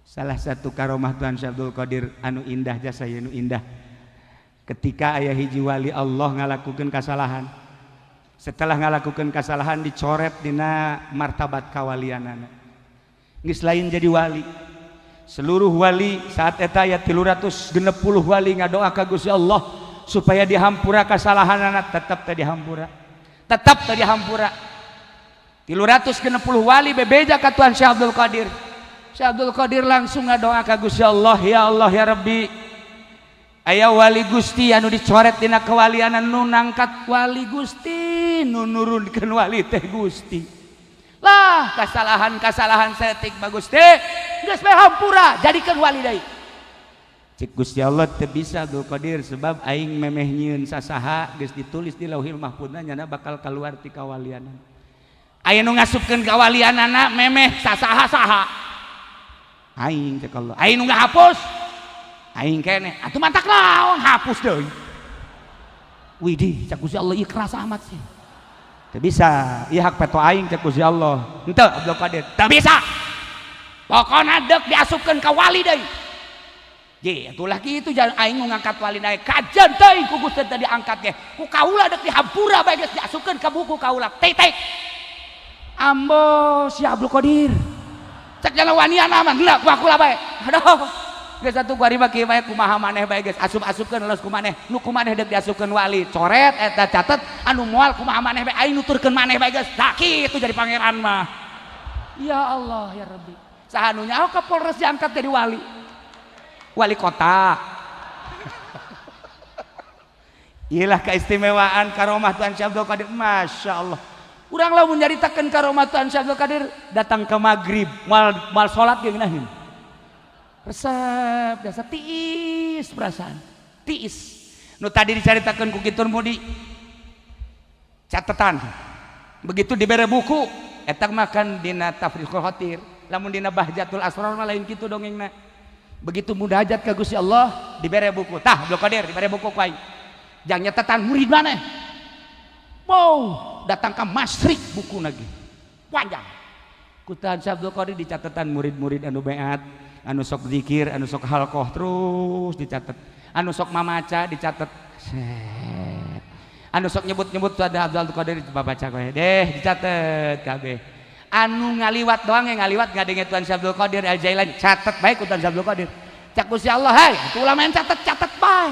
Salah satu karomah Tuan Syekh Abdul Qadir anu indah, jasa anu indah, ketika aya hiji wali Allah ngalakukan kesalahan. Setelah ngalakukan kesalahan, dicoret dina martabat kawalianana, geus lain jadi wali. Seluruh wali saat eta aya 360 wali ngadoa ka Gusti Allah supaya dihampura kesalahanana. Tetap teu dihampura, tetap teu dihampura. 360 wali bebeja ka Tuan Syekh Abdul Qadir. Syekh Abdul Qadir langsung ngadoa ka Gusti Allah, "Ya Allah, ya Rabbi, aya wali Gusti anu dicoret dina kewalianan. Nu nangkat wali Gusti, nu nurunkeun wali teh Gusti. Lah, kesalahan-kesalahan saeutik mah Gusti geus bae hampura, jadikeun wali deui." Cik Gusti Allah, "Teu bisa, Abdul Qadir, sebab aing memeh nyieun sasaha geus ditulis di Lauhil Mahfudna nyana bakal keluar ti kawalianan. Aya nu ngasupkeun kawalianana memeh sasaha saha? Aing," cek Allah. "Aing nu ngahapus aing keneh. Atuh mantak naon hapus deui?" "Widih," cek Gusti Allah, "ieu keras amat sih. Teu bisa, ieu hak peto aing," cek Gusti Allah. "Henteu, Abdul Qadir, teu bisa. Pokona deuk diasupkeun ka wali deui." Je, atulah kitu jangan aing nu ngangkat wali naik kajen teuing ku Gusti tadi diangkat ge. Ku kaula deuk dihampura bae, geus diasupkeun ka buku kaula. Titik. Ambo si Abdul Qadir. Cek jana wanian aman, heula ku aku lah bae. Aduh. Geus atuh ku ari mah kieu bae, kumaha maneh bae geus asup-asupkeun los ku maneh. Nu ku maneh deuk diasupkeun wali, coret eta, catet. Anu moal kumaha maneh bae, aing nuturkeun maneh bae geus. Tah kitu jadi pangeran mah. Ya Allah ya Rabbi. Saha nu nyaho Kapolres diangkat jadi wali? Wali kota. Iyalah keistimewaan karomah Tuan Syekh Abdul Qadir. Masya Allah. Urang lamun nyaritakeun karomah Tuan Syekh Abdul Qadir datang ke maghrib, moal moal salat ge ngeunaheun. Resep biasa tiis perasaan. Tiis. Nu tadi dicaritakeun ku Kitur Mudi. Catatan. Begitu dibere buku, eta makan dina Tafriqul Khatir. Lamun dina Bahjatul Asrar mah lain kitu dongengna. Begitu munajat ka Gusti Allah, dibere buku. Tah, Abdul Qadir dibere buku ku aing. Jang nyatetan murid maneh. Wow, datang ke Masyrik buku lagi. Panjang. Ku Tuan Syekh Abdul Qadir dicatetan murid-murid anu beat, anu sok zikir, anu sok halqoh terus dicatat. Anu sok mamaca dicatat. Set. Anu sok nyebut-nyebut tuh ada Abdul Qadir baca kowe deh, dicatat kabeh. Anu ngaliwat doang yang ngaliwat ngadenge Tuan Syekh Abdul Qadir Al Jailani, catat baik ku Tuan Syekh Abdul Qadir. Cak Gusti Allah, "Hai, atuh ulama yang catat-catat bae.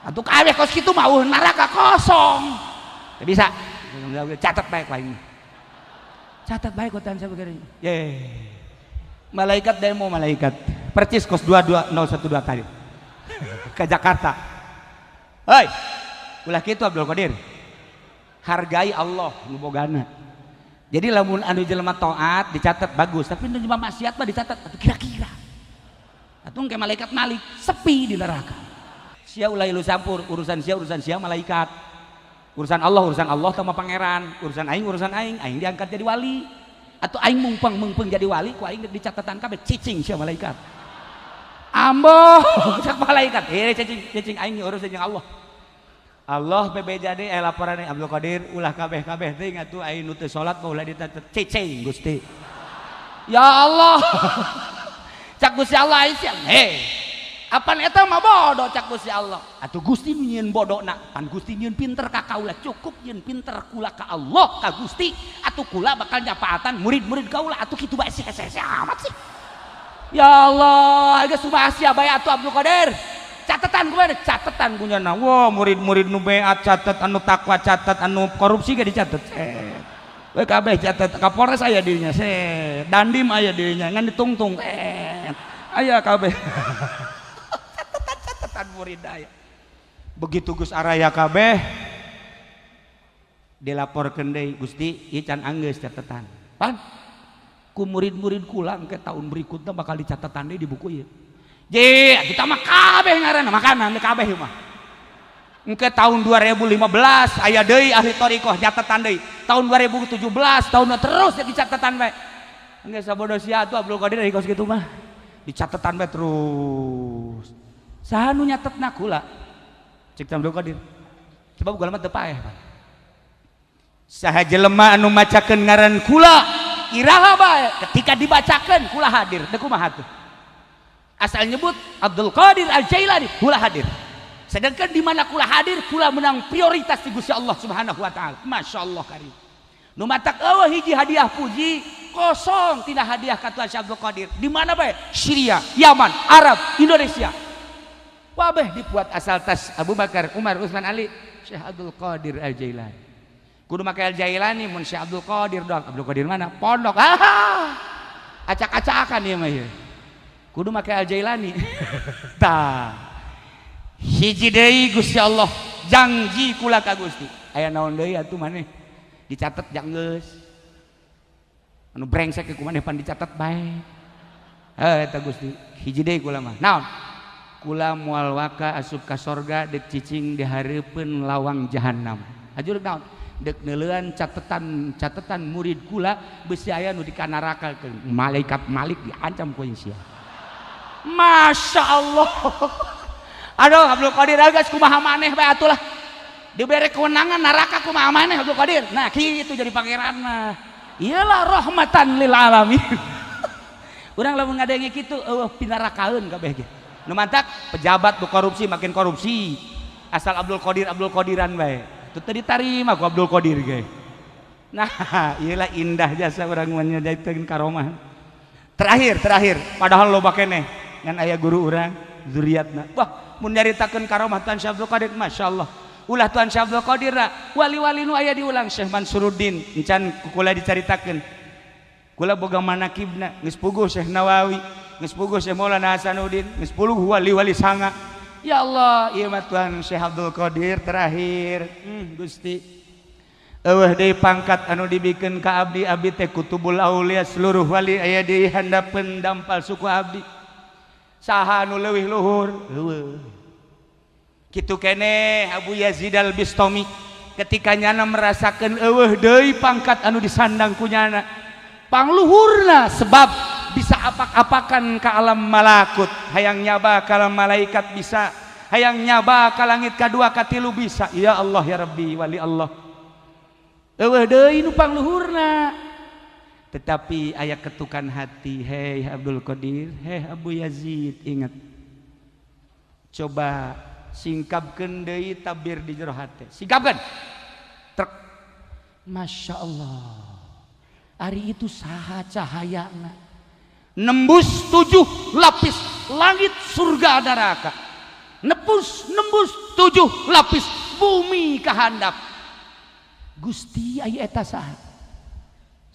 Atuh kabeh kos kitu mah eueuh neraka kosong." Teu bisa. Catat baik lain. Catat baik ku Tuan Syekh Abdul Qadir. Ye. Malaikat demo malaikat. Percis kos 22012 tadi. Ke Jakarta. Hei, ulah kitu Abdul Qadir. Hargai Allah nu bogana. Jadi lamun anu jelema taat dicatat bagus, tapi nu jelema maksiat mah dicatat atuh kira-kira. Atuh kayak malaikat malik sepi di neraka. Sia ulah ilu campur, urusan sia malaikat. Urusan Allah sama pangeran, urusan aing, aing diangkat jadi wali. Atau aing mungpeng mungpeng jadi wali, ku aing di catatan kabeh, cicing sia malaikat. Ambo, cak malaikat, eh cicing cicing, aing urusan jeung Allah. Allah bebeja deui laporan Abdul Qadir, ulah kabeh-kabeh teuing atuh, aing nu teu salat mah ulah dicatet. Cicing Gusti. Ya Allah. Cak Gusti Allah, aing sia. Hei. Apan eta mah bodoh, cak Gusti Allah. Atuh Gusti nu nyieun bodona, pan Gusti nyieun pinter ka kaula, cukup nyieun pinter kula ka Allah ka Gusti. Atuh kula bakal nyapaatan murid-murid kaula, atuh kitu bae sih, hese amat sih. Ya Allah, geus kumaha sia bae atuh Abdul Qadir. Catatan kumaha catatan kunyana. Wah, murid-murid nu beat catat, anu takwa catat, anu korupsi ge dicatat. Set. We kabeh catat, Kapolres aya dirinya, set. Dandim aya dirinya, ngan ditungtung. Set. Aya kabeh. Catatan-catatan murid aya. Begitu Gus araya kabeh dilaporkeun deui, "Gusti, ieu can anggeus catatan." Pan ku murid-murid kula ke tahun berikutnya bakal dicatatan deui di buku ieu. Je, kita mah kabeh ngaranna makanan kabeh mah. Engke tahun 2015 aya deui ahli thariqah catatan deui. Tahun 2017, tahun terus jadi catatan bae. Engke sabodo sia atuh Abdul Qadir dari kos kitu mah. Dicatetan bae terus. Saha nu nyatetna? Kula. Cek Abdul Qadir. Sebab kula mah teu paeh, Pak. Saha jelema anu macakeun ngaran kula iraha bae, ketika dibacakeun kula hadir, deuk kumaha tuh? Asal nyebut Abdul Qadir Al Jailani, kula hadir. Sedangkan di mana kula hadir, kula menang prioritas di Gusti Allah Subhanahu wa taala. Masya Allah karim. Nu matak euweuh hiji hadiah puji kosong tina hadiah ka Tuan Syekh Abdul Qadir. Di mana bae? Syria, Yaman, Arab, Indonesia. Wabeh dibuat asal tas Abu Bakar, Umar, Utsman, Ali, Syekh Abdul Qadir Al Jailani. Kudu make Al Jailani, mun Syekh Abdul Qadir doang. Abdul Qadir mana? Pondok. Ah. Acak-acakan ieu mah ieu. Kudu make Al Jailani. Tah. Hiji deui, Gusti Allah janji kula ka Gusti. Aya naon deui atuh maneh? Dicatat jang geus. Anu brengsek ku maneh pan dicatat bae. Heh, eta Gusti, hiji deui kula mah. Naon? Kula moal waka asup ka sorga dek cicing di hareupeun lawang jahanam. Hatur naon? Dek neuleuan catatan catatan murid kula, besi aya nu dikanaraka, malaikat Malik diancam ku sia. Masya Allah. Aduh, Abdul Qadir geus kumaha maneh bae atuh lah. Diberi kewenangan neraka, kumaha maneh Abdul Qadir. Nah, kitu jadi pangeran mah. Iyalah, rahmatan lil alamin. Urang lamun ngadenge kitu euweuh pinarakaeun kabeh ge. Nu mantak pejabat nu korupsi makin korupsi. Asal Abdul Qadir Abdul Qadiran bae. Itu teu ditarima ku Abdul Qadir ge. Nah, iyalah indah jasa urang menyediakeun karomah. Terakhir, terakhir, padahal loba keneh ngan aya guru urang zuriatna. Wah, mun nyaritakeun karomah Tuan Syekh Abdul Qadir, Masya Allah. Ulah Tuan Syekh Abdul Qadir, wali-wali nu aya diulang Syekh Mansuruddin, encan kula dicaritakeun. Kula boga manakibna, geus puguh Syekh Nawawi, geus puguh Syekh Maulana Hasanuddin, geus puguh wali-wali sanga. Ya Allah, ieu mah Tuan Syekh Abdul Qadir terakhir. Gusti. Euweuh deui pangkat anu dibikeun ka abdi, abdi teh kutubul aulia, seluruh wali aya di handapeun dampal suku abdi. Saha anu leuwih luhur? Euweuh. Kitu keneh Abu Yazid Al Bistami ketika nyana merasakan euweuh deui pangkat anu disandang ku nyana pangluhurna, sebab bisa apak-apakan ke alam malakut, hayang nyaba ka alam malaikat bisa, hayang nyaba ka langit kadua katilu bisa. Ya Allah ya Rabbi, wali Allah, euweuh deui nu pangluhurna. Tetapi aya ketukan hati, "Hei Abdul Qadir, hei Abu Yazid, ingat, coba singkapkeun deui tabir di jero hate, singkapkeun." Trek, Masya Allah, ari itu saha cahayana nembus tujuh lapis langit, surga, neraka, nembus nembus tujuh lapis bumi ke handap. Gusti, aya eta saha?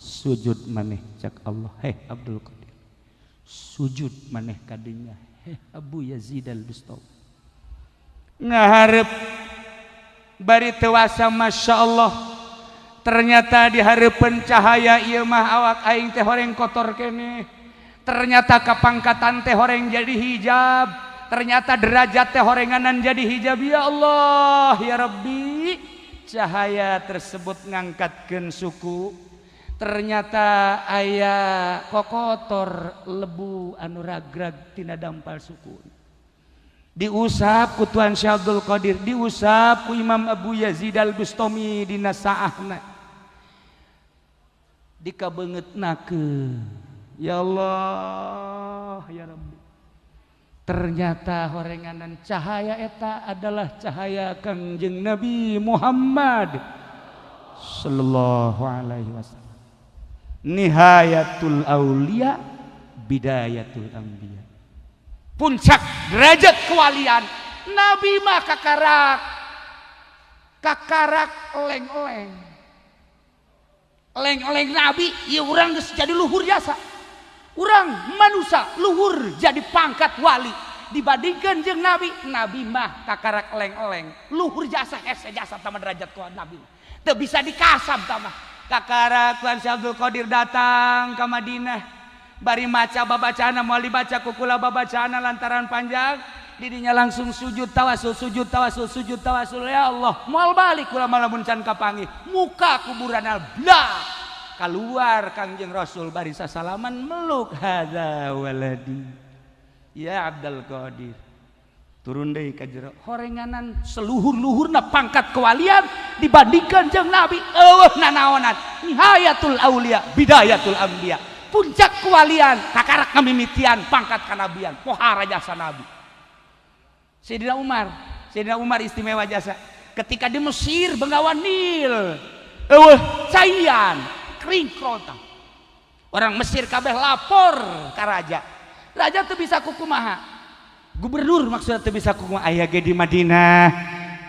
Sujud maneh, cak Allah. Heh Abdul Qadir, sujud maneh kadinya. Heh Abu Yazid Al Bistami, ngaharep bari tewasa. Masya Allah, ternyata di hareupeun cahaya ieu mah awak aing teh horeng kotor keneh. Ternyata kapangkatan teh horeng jadi hijab, ternyata derajat teh horenganan jadi hijab. Ya Allah ya Rabbi, cahaya tersebut ngangkatkeun suku, ternyata aya kokotor lebu anu ragrag tina dampal suku, diusap ku Tuan Syekh Abdul Qadir, diusap ku Imam Abu Yazid Al Bustami dina saahna, dikabeungeutnakeun. Ya Allah ya Rabbi, ternyata horenganan cahaya eta adalah cahaya Kangjeng Nabi Muhammad sallallahu alaihi wasallam, nihayatul aulia, bidayatul anbiya, puncak derajat kewalian. Nabi mah kakarak kakarak oleng-oleng oleng-oleng Nabi ya, urang geus jadi luhur jasa, urang manusia luhur jadi pangkat wali dibandingkan jeung Nabi. Nabi mah kakarak oleng-oleng, luhur jasa, hese jasa tama derajat ku Nabi, teu bisa dikasab tama. Kakarak Tuan Syekh Abdul Qadir datang ke Madinah bari maca babacana, moal dibaca ku kula babacana lantaran panjang. Didinya langsung sujud tawasul, sujud tawasul, sujud tawasul. Ya Allah, moal balik kula malamun can kapanggih muka kuburan. Blah, keluar Kangjeng Rasul bari sasalaman, meluk, "Hadza waladi ya Abdul Qadir." Turun deui ka jero, horenganan seluhur-luhurna pangkat kewalian dibandingkan jeung Nabi euweuh nanaonan. Nihayatul aulia, bidayatul anbiya. Puncak kewalian kakarak ngamimitian pangkat kanabian pohara jasa nabi. Sayyidina Umar, Sayyidina Umar istimewa jasa. Ketika di Mesir Bengawan Nil eueuh caian kering kerontang. Orang Mesir kabeh lapor ka raja. Raja teu bisa kukumaha. Gubernur maksudnya teu bisa kukumaha aya ge di Madinah.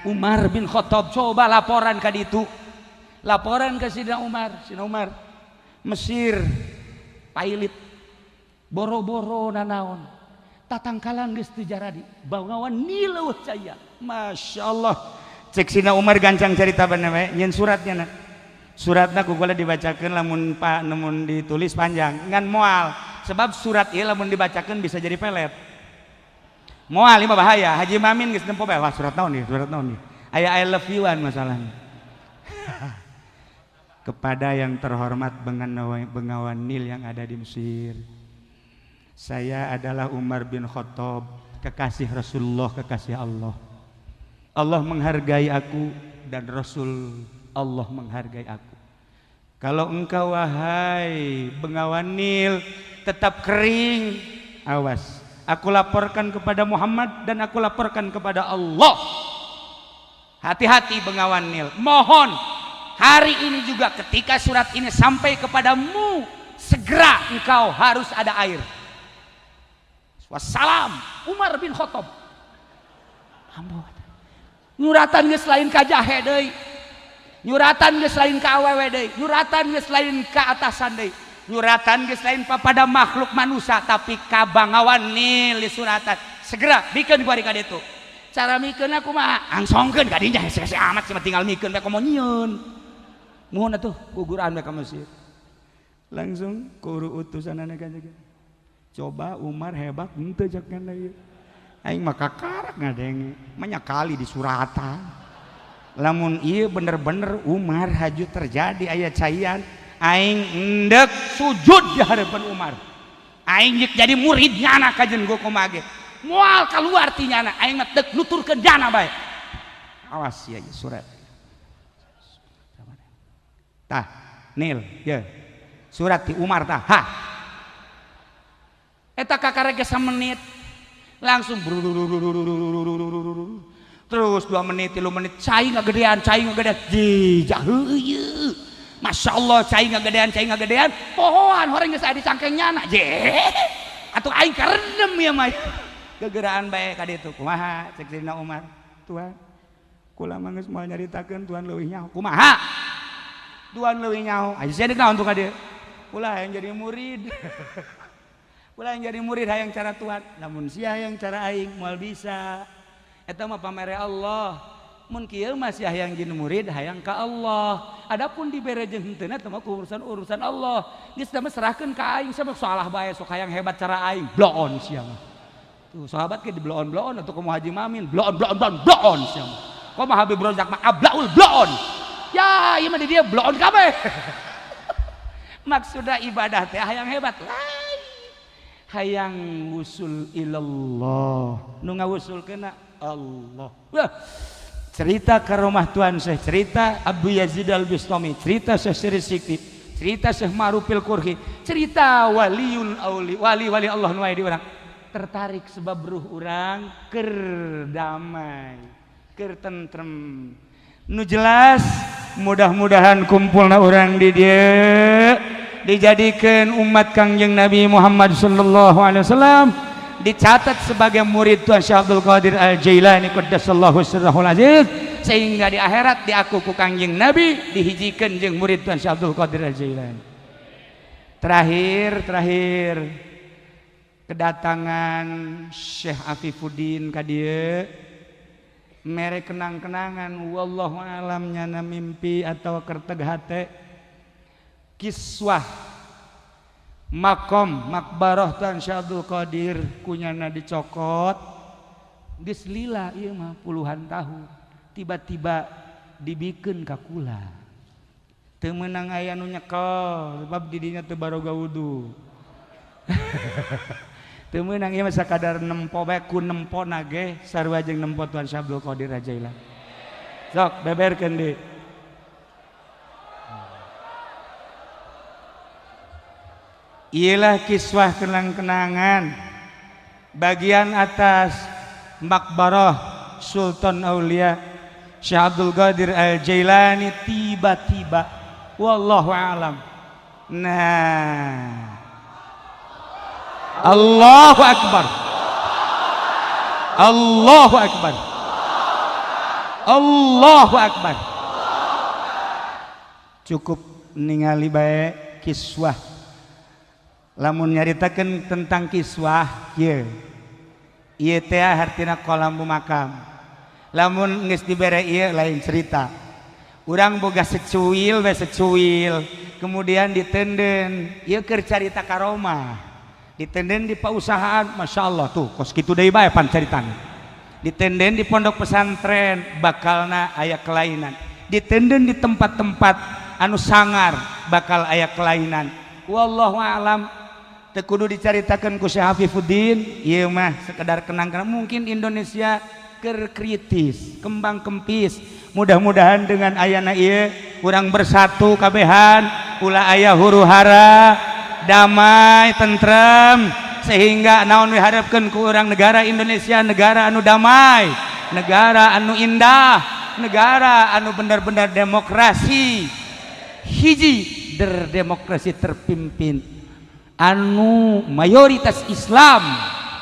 Umar bin Khattab coba laporan ka ditu. Laporan ke Sayyidina Umar, Sayyidina Umar Mesir pailit boro-boro nanaon tatangkalan geus teu jaradi Bengawan Nil eueuh caian. Masya Allah. Cek Sayyidina Umar gancang cerita bener we nyeun suratnya na. Suratna ku kula dibacakeun lamun pa lamun ditulis panjang ngan moal sebab surat ieu lamun dibacakeun bisa jadi pelet. Moal ieu mah bahaya. Haji Mamin geus nempo bae wah surat naon ieu surat naon ieu. Aya I love you-an masalahna. Kepada yang terhormat Bengawan Nil yang ada di Mesir. Saya adalah Umar bin Khattab, kekasih Rasulullah, kekasih Allah. Allah menghargai aku dan Rasul Allah menghargai aku. Kalau engkau wahai Bengawan Nil tetap kering, awas. Aku laporkan kepada Muhammad dan aku laporkan kepada Allah. Hati-hati Bengawan Nil. Mohon hari ini juga ketika surat ini sampai kepadamu, segera engkau harus ada air. Wassalam Umar bin Khattab. Nyuratan geus lain ka jahe deui. Nyuratan geus lain ka awewe deui. Nyuratan geus lain ka atasan deui. Nyuratan geus lain papada makhluk manusia tapi ka Bangawan Nil disuratan. Segera bikeun ku ari ka ditu. Cara mikeun kumaha? Angsongkeun ka dinya hese-hese amat sih tinggal mikeun bae komo nyieun. Muhun atuh guguran bae ka Mesir. Langsung kuru utusanana ka. Coba Umar hebat henteu cek kana ieu. Aing mah kakarak ngadenge, banyak kali di suratan. Lamun ieu bener-bener Umar haju terjadi aya caian, aing endek sujud di hadapan Umar. Aing jek jadi murid nyana kajen gua kumaha ge. Moal keluar ti nyana, aing mah deuk nuturkeun jana bae. Awas ya surat. Tah, Nil, ya. Surat ti Umar tah. Ha. Eta kakarek ge menit langsung terus 2 menit 3 menit cai ngagedean cai ngagedean jijah heueuh Masya Allah cai ngagedean cai ngagedean pohoan horeng geus aya di cangkeng nyana je atuh aing karendem ya mah gegeraan bae ka ditu kumaha cek Sayyidina Umar Tuhan kula mah geus moal nyaritakeun Tuhan leuwih nyaho kumaha Tuhan leuwih nyaho aya sia deuk naon tuh ka dieu kula hayang jadi murid. Kula yang jadi murid hayang cara Tuhan, namun sia hayang cara aing moal bisa. Eta mah pamere Allah. Mun kieu mah sia hayang jadi murid hayang ka Allah. Adapun dibere jeung henteu eta mah urusan-urusan Allah. Geus da mah serahkeun ka aing sama salah bae sok hayang hebat cara aing. Bloon sia mah. Tuh sahabat ke di bloon-bloon atuh kumaha Haji Mamin, bloon bloon bloon bloon sia mah. Kumaha Habib Rozak mah ablaul bloon. Ya, ieu mah di dia bloon kabeh. Maksudna ibadah teh hayang hebat lain. Hayang wusul ilallah nu ngawusulkeun Allah. Wah, cerita karomah Tuan Syekh, cerita Abu Yazid Al-Bustami, cerita Syekh Siri Sikti, cerita Syekh Ma'rufil Qurhi, cerita waliul auli, wali-wali Allah nu aya di urang. Tertarik sebab ruh urang keur damai, keur tentrem. Nu jelas mudah-mudahan kumpulna urang di dieu dijadikan umat Kangjeng Nabi Muhammad sallallahu alaihi wasallam, dicatat sebagai murid Tuhan Syekh Abdul Qadir Al Jailani qaddasallahu sirrahul aziz, sehingga di akhirat diaku ku Kangjeng Nabi dihijikeun jeung murid Tuhan Syekh Abdul Qadir Al Jailani. Terakhir terakhir kedatangan Syekh Afifuddin ka dieu mere kenang-kenangan, wallahu alam nyana mimpi atau kerteg hate, kiswah makom makbarah Tuan Syekh Abdul Qadir kunyana dicokot geus lila ieu mah puluhan tahun, tiba-tiba dibikeun ka kula. Teu meunang aya nu nyekel sebab di dinya teu baroga wudu. Teu meunang ieu mah sakadar nempo bae, ku nempo nage sarua jeung nempo Tuan Syekh Abdul Qadir Jailani. Sok beberkeun deui. Ialah kiswah kenang-kenangan bagian atas makbarah Sultan Aulia Syekh Abdul Qadir Al-Jailani. Tiba-tiba, wallahu alam. Nah, Allahu Akbar, Allahu Akbar, Allahu Akbar. Cukup ningali bae kiswah. Lamun nyaritakeun tentang kiswah kieu, ieu teh hartina kolam makam. Lamun geus dibere ieu, lain cerita. Urang boga secuil we, secuil, kemudian ditenden ieu keur carita karomah, ditenden di pausahaan, Masya Allah, tuh kos kitu deui bae pan caritana. Ditenden di pondok pesantren, bakalna aya kelainan. Ditenden di tempat-tempat anu sangar, bakal aya kelainan. Wallahu alam, teu kudu dicaritakeun ku Syekh Hafifuddin. Ieu mah sekedar kenang-kenang. Mungkin Indonesia keur kritis, kembang kempis. Mudah-mudahan dengan ayana ieu urang bersatu kabehan, ulah aya huru hara, damai, tentrem, sehingga naon diharapkeun ku urang, negara Indonesia negara anu damai, negara anu indah, negara anu benar-benar demokrasi, hiji der demokrasi terpimpin, anu mayoritas Islam.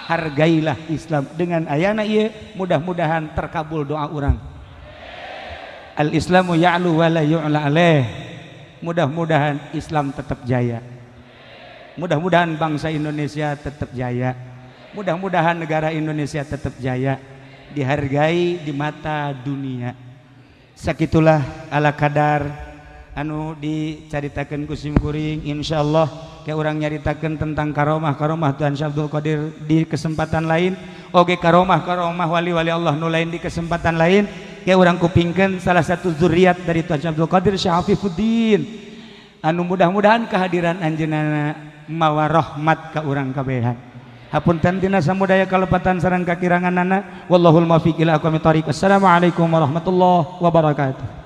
Hargailah Islam. Dengan ayana ieu, mudah-mudahan terkabul doa urang. Al Islamu ya'lu wa la yu'la alaih. Mudah-mudahan Islam tetap jaya, mudah-mudahan bangsa Indonesia tetap jaya, mudah-mudahan negara Indonesia tetap jaya, dihargai di mata dunia. Sakitulah ala kadar anu dicaritakeun ku sim kuring. Insyaallah kayak urang nyaritakeun tentang karomah karomah Tuan Syekh Abdul Qadir di kesempatan lain. Oke, karomah karomah wali-wali Allah nu lain di kesempatan lain. Kayak urang kupingkeun salah satu zuriat dari Tuan Syekh Abdul Qadir, Syekh Afifuddin, anu mudah-mudahan kehadiran anjeunna mawa rahmat ka urang kabehan. Hapunten tina samudaya kalepatan sareng kakiranganana. Wallahul muwaffiq ila aqwamit thoriq. Assalamualaikum warahmatullahi wabarakatuh.